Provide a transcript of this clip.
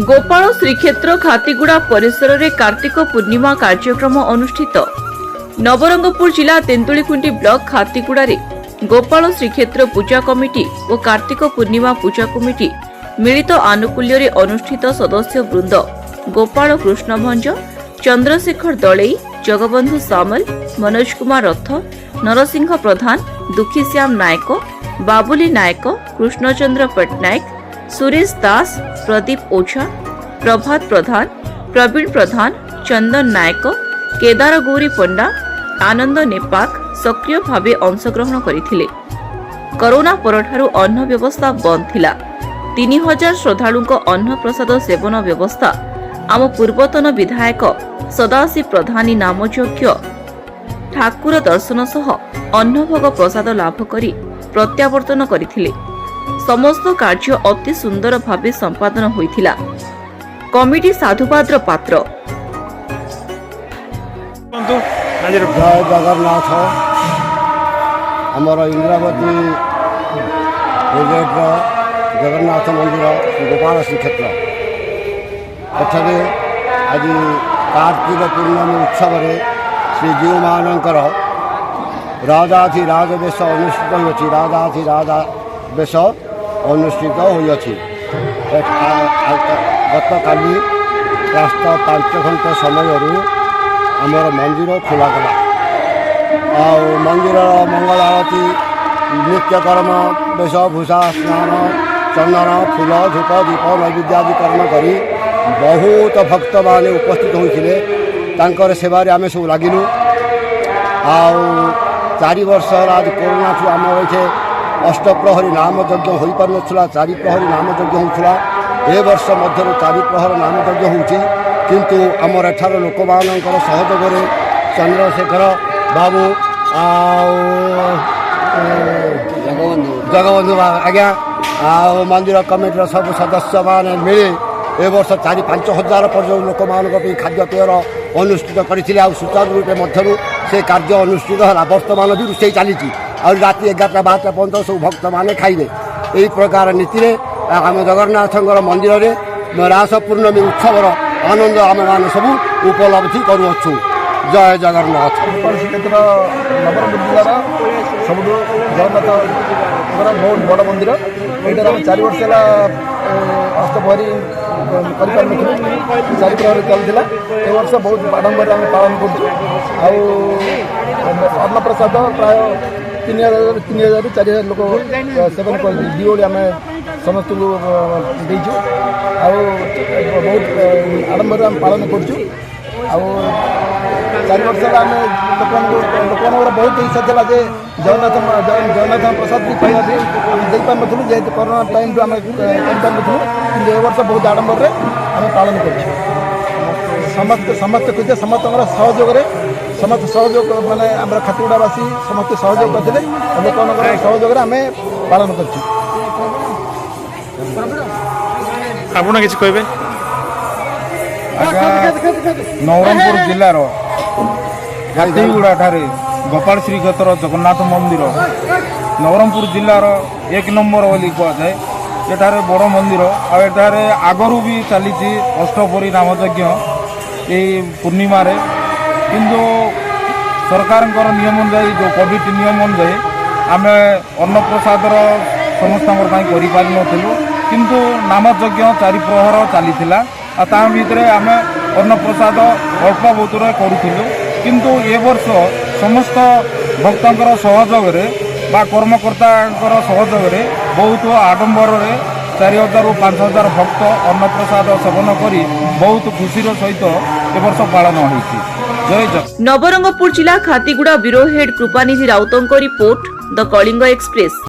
ଗୋପାଳ ଶ୍ରୀକ୍ଷେତ୍ର ଖାତିଗୁଡ଼ା ପରିସରରେ କାର୍ତ୍ତିକ ପୂର୍ଣ୍ଣିମା କାର୍ଯ୍ୟକ୍ରମ ଅନୁଷ୍ଠିତ। ନବରଙ୍ଗପୁର ଜିଲ୍ଲା ତେନ୍ତୁଳିଖୁଣ୍ଟି ବ୍ଲକ ଖାତିଗୁଡ଼ାରେ ଗୋପାଳ ଶ୍ରୀକ୍ଷେତ୍ର ପୂଜା କମିଟି ଓ କାର୍ତ୍ତିକ ପୂର୍ଣ୍ଣିମା ପୂଜା କମିଟି ମିଳିତ ଆନୁକୂଲ୍ୟରେ ଅନୁଷ୍ଠିତ। ସଦସ୍ୟ ବୃନ୍ଦ ଗୋପାଳ କୃଷ୍ଣ ଭଞ୍ଜ, ଚନ୍ଦ୍ରଶେଖର ଦଳେଇ, ଜଗବନ୍ଧୁ ସାମଲ, ମନୋଜ କୁମାର ରଥ, ନରସିଂହ ପ୍ରଧାନ, ଦୁଃଖୀଶ୍ୟାମ ନାୟକ, ବାବୁଲି ନାୟକ, କୃଷ୍ଣଚନ୍ଦ୍ର ପଟ୍ଟନାୟକ, ସୁରେଶ ଦାସ, ପ୍ରଦୀପ ଓଝା, ପ୍ରଭାତ ପ୍ରଧାନ, ପ୍ରବୀଣ ପ୍ରଧାନ, ଚନ୍ଦନ ନାୟକ, କେଦାର ଗୌରୀ ପଣ୍ଡା, ଆନନ୍ଦ ନେପାକ ସକ୍ରିୟ ଭାବେ ଅଂଶଗ୍ରହଣ କରିଥିଲେ। କରୋନା ପରଠାରୁ ଅନ୍ନ ବ୍ୟବସ୍ଥା ବନ୍ଦ ଥିଲା। 3000 ଶ୍ରଦ୍ଧାଳୁଙ୍କ ଅନ୍ନପ୍ରସାଦ ସେବନ ବ୍ୟବସ୍ଥା ଆମ ପୂର୍ବତନ ବିଧାୟକ ସଦାଶିବ ପ୍ରଧାନୀ ନାମଯଜ୍ଞ, ଠାକୁର ଦର୍ଶନ ସହ ଅନ୍ନଭୋଗ ପ୍ରସାଦ ଲାଭ କରି ପ୍ରତ୍ୟାବର୍ତ୍ତନ କରିଥିଲେ। ସମସ୍ତ କାର୍ଯ୍ୟ ଅତି ସୁନ୍ଦର ଭାବେ ସମ୍ପାଦନ ହୋଇଥିଲା। କମିଟି ସାଧୁବାଦର ପାତ୍ର। କୁହନ୍ତୁ ଆଜିର। ଜୟ ଜଗନ୍ନାଥ। ଆମର ଇନ୍ଦ୍ରାବତୀ ପ୍ରୋଜେକ୍ଟର ଜଗନ୍ନାଥ ମନ୍ଦିର, ଗୋପାଳ ଶ୍ରୀକ୍ଷେତ୍ର, ଏଠାରେ ଆଜି କାର୍ତ୍ତିକ ପୂର୍ଣ୍ଣମୀ ଉତ୍ସବରେ ଶ୍ରୀଜୀଉମାନଙ୍କର ରାଜାଧି ରାଜ ବେଶ ଅନୁଷ୍ଠିତ ହୋଇଅଛି। ରାଜାଧି ରାଜା ବେଶ ଅନୁଷ୍ଠିତ ହୋଇଅଛି। ଗତକାଲି ପ୍ରାତଃ 5 ଘଣ୍ଟା ସମୟରୁ ଆମର ମନ୍ଦିର ଖୋଲାଗଲା ଆଉ ମନ୍ଦିରର ମଙ୍ଗଳ ଆଳତୀ, ନିତ୍ୟକର୍ମ, ବେଶଭୂଷା, ସ୍ନାନ, ଚନ୍ଦନ, ଫୁଲ, ଧୂପ, ଦୀପ, ନୈବେଦ୍ୟ ଆଦି କର୍ମ କରି ବହୁତ ଭକ୍ତମାନେ ଉପସ୍ଥିତ ହୋଇଥିଲେ। ତାଙ୍କର ସେବାରେ ଆମେ ସବୁ ଲାଗିଲୁ। ଆଉ 4 ବର୍ଷ ହେଲା ଆଜି କରୋନାଠୁ ଆମର ଏଠି ଅଷ୍ଟପ୍ରହରୀ ନାମଯଜ୍ଞ ହୋଇପାରୁନଥିଲା। ଚାରି ପ୍ରହରୀ ନାମଯଜ୍ଞ ହେଉଥିଲା। ଏ ବର୍ଷ ମଧ୍ୟରୁ ଚାରି ପ୍ରହର ନାମଯଜ୍ଞ ହେଉଛି। କିନ୍ତୁ ଆମର ଏଠାର ଲୋକମାନଙ୍କର ସହଯୋଗରେ ଚନ୍ଦ୍ରଶେଖର ବାବୁ ଆଉ ଜଗବନ୍ଧୁ ଆଜ୍ଞା ଆଉ ମନ୍ଦିର କମିଟିର ସବୁ ସଦସ୍ୟମାନେ ମିଳି ଏ ବର୍ଷ 4-5 ହଜାର ପର୍ଯ୍ୟନ୍ତ ଲୋକମାନଙ୍କ ପାଇଁ ଖାଦ୍ୟପେୟର ଅନୁଷ୍ଠିତ କରିଥିଲେ। ଆଉ ସୁଚାରୁ ରୂପେ ମଧ୍ୟରୁ ସେ କାର୍ଯ୍ୟ ଅନୁଷ୍ଠିତ ହେଲା। ବର୍ତ୍ତମାନ ବି ରୋଷେଇ ଚାଲିଛି ଆଉ ରାତି 11ଟା 12ଟା ପର୍ଯ୍ୟନ୍ତ ସବୁ ଭକ୍ତମାନେ ଖାଇବେ। ଏହି ପ୍ରକାର ନୀତିରେ ଆମ ଜଗନ୍ନାଥଙ୍କର ମନ୍ଦିରରେ ରାସ ପୂର୍ଣ୍ଣମୀ ଉତ୍ସବର ଆନନ୍ଦ ଆମେମାନେ ସବୁ ଉପଲବ୍ଧି କରୁଅଛୁ। ଜୟ ଜଗନ୍ନାଥ। ଗୋପାଳ ଶ୍ରୀକ୍ଷେତ୍ର ନବରଙ୍ଗପୁର ଜିଲ୍ଲାର ସବୁଠୁ ଜଗନ୍ନାଥଙ୍କର ବହୁତ ବଡ଼ ମନ୍ଦିର। ଏଇଟାରେ ଆମେ 4 ବର୍ଷ ହେଲା ଅଷ୍ଟପ୍ରହରୀ କରିପାରୁନଥିଲୁ। ଚାରି ପ୍ରହରୀ ଚାଲିଥିଲା। ଏ ବର୍ଷ ବହୁତ ଆଡ଼ମ୍ବରରେ ଆମେ ପାଳନ କରୁଛୁ। ଆଉ ଅନ୍ନପ୍ରସାଦ ପ୍ରାୟ 3000, 3000ରୁ 4000 ଲୋକ ସେବନ କରନ୍ତି। 2 ଓଳି ଆମେ ସମସ୍ତଙ୍କୁ ଦେଇଛୁ ଆଉ ବହୁତ ଆଡ଼ମ୍ବରରେ ଆମେ ପାଳନ କରୁଛୁ। ଆଉ 4 ବର୍ଷ ହେଲା ଆମେ ଲୋକମାନଙ୍କର ବହୁତ ଇଚ୍ଛା ଥିଲା ଯେ ଜଗନ୍ନାଥ ପ୍ରସାଦ ବି ପାଇବା ପାଇଁ। ଆମେ ଦେଇପାରୁନଥିଲୁ, ଯେହେତୁ କରୋନା ଟାଇମ୍ରୁ ଆମେ କରିପାରୁନଥିଲୁ। କିନ୍ତୁ ଏ ବର୍ଷ ବହୁତ ଆଡ଼ମ୍ବରରେ ଆମେ ପାଳନ କରୁଛୁ। ସମସ୍ତେ ସମସ୍ତେ ଖୁସି। ସମସ୍ତଙ୍କର ସହଯୋଗରେ, ସମସ୍ତେ ସହଯୋଗ ମାନେ ଆମର ଖାତିଗୁଡ଼ାବାସୀ ସମସ୍ତେ ସହଯୋଗ କରିଥିଲେ। ଲୋକମାନଙ୍କର ସହଯୋଗରେ ଆମେ ପାଳନ କରିଛୁ। ଆପଣ କିଛି କହିବେ? ଆଜ୍ଞା, ନବରଙ୍ଗପୁର ଜିଲ୍ଲାର ଖାତିଗୁଡ଼ାଠାରେ ଗୋପାଳ ଶ୍ରୀକ୍ଷେତ୍ର ଜଗନ୍ନାଥ ମନ୍ଦିର ନବରଙ୍ଗପୁର ଜିଲ୍ଲାର ଏକ ନମ୍ବର ବୋଲି କୁହାଯାଏ। ଏଠାରେ ବଡ଼ ମନ୍ଦିର ଆଉ ଏଠାରେ ଆଗରୁ ବି ଚାଲିଛି ଅଷ୍ଟପ୍ରହରୀ ନାମଯଜ୍ଞ ଏଇ ପୂର୍ଣ୍ଣିମାରେ। କିନ୍ତୁ ସରକାରଙ୍କର ନିୟମ ଅନୁଯାୟୀ, ଯେଉଁ କୋଭିଡ଼ ନିୟମ ଅନୁଯାୟୀ ଆମେ ଅନ୍ନପ୍ରସାଦର ସମସ୍ତଙ୍କର ପାଇଁ କରିପାରିନଥିଲୁ। କିନ୍ତୁ ନାମଯଜ୍ଞ ଚାରି ପ୍ରହର ଚାଲିଥିଲା ଆଉ ତା ଭିତରେ ଆମେ ଅନ୍ନପ୍ରସାଦ ଅଳ୍ପ ବହୁତରେ କରୁଥିଲୁ। କିନ୍ତୁ ଏ ବର୍ଷ ସମସ୍ତ ଭକ୍ତଙ୍କର ସହଯୋଗରେ ବା କର୍ମକର୍ତ୍ତାଙ୍କର ସହଯୋଗରେ ବହୁତ ଆଡ଼ମ୍ବରରେ 4000ରୁ 5000 ଭକ୍ତ ଅନ୍ନପ୍ରସାଦ ସେବନ କରି ବହୁତ ଖୁସିର ସହିତ ଏ ବର୍ଷ ପାଳନ ହୋଇଛି। ଜୟ ଜଗନ୍ନାଥ। ନବରଙ୍ଗପୁର ଜିଲ୍ଲା ଖାତିଗୁଡ଼ା ବ୍ୟୁରୋ ହେଡ୍ କୃପାନିଧି ରାଉତଙ୍କ ରିପୋର୍ଟ, ଦ କଳିଙ୍ଗ ଏକ୍ସପ୍ରେସ।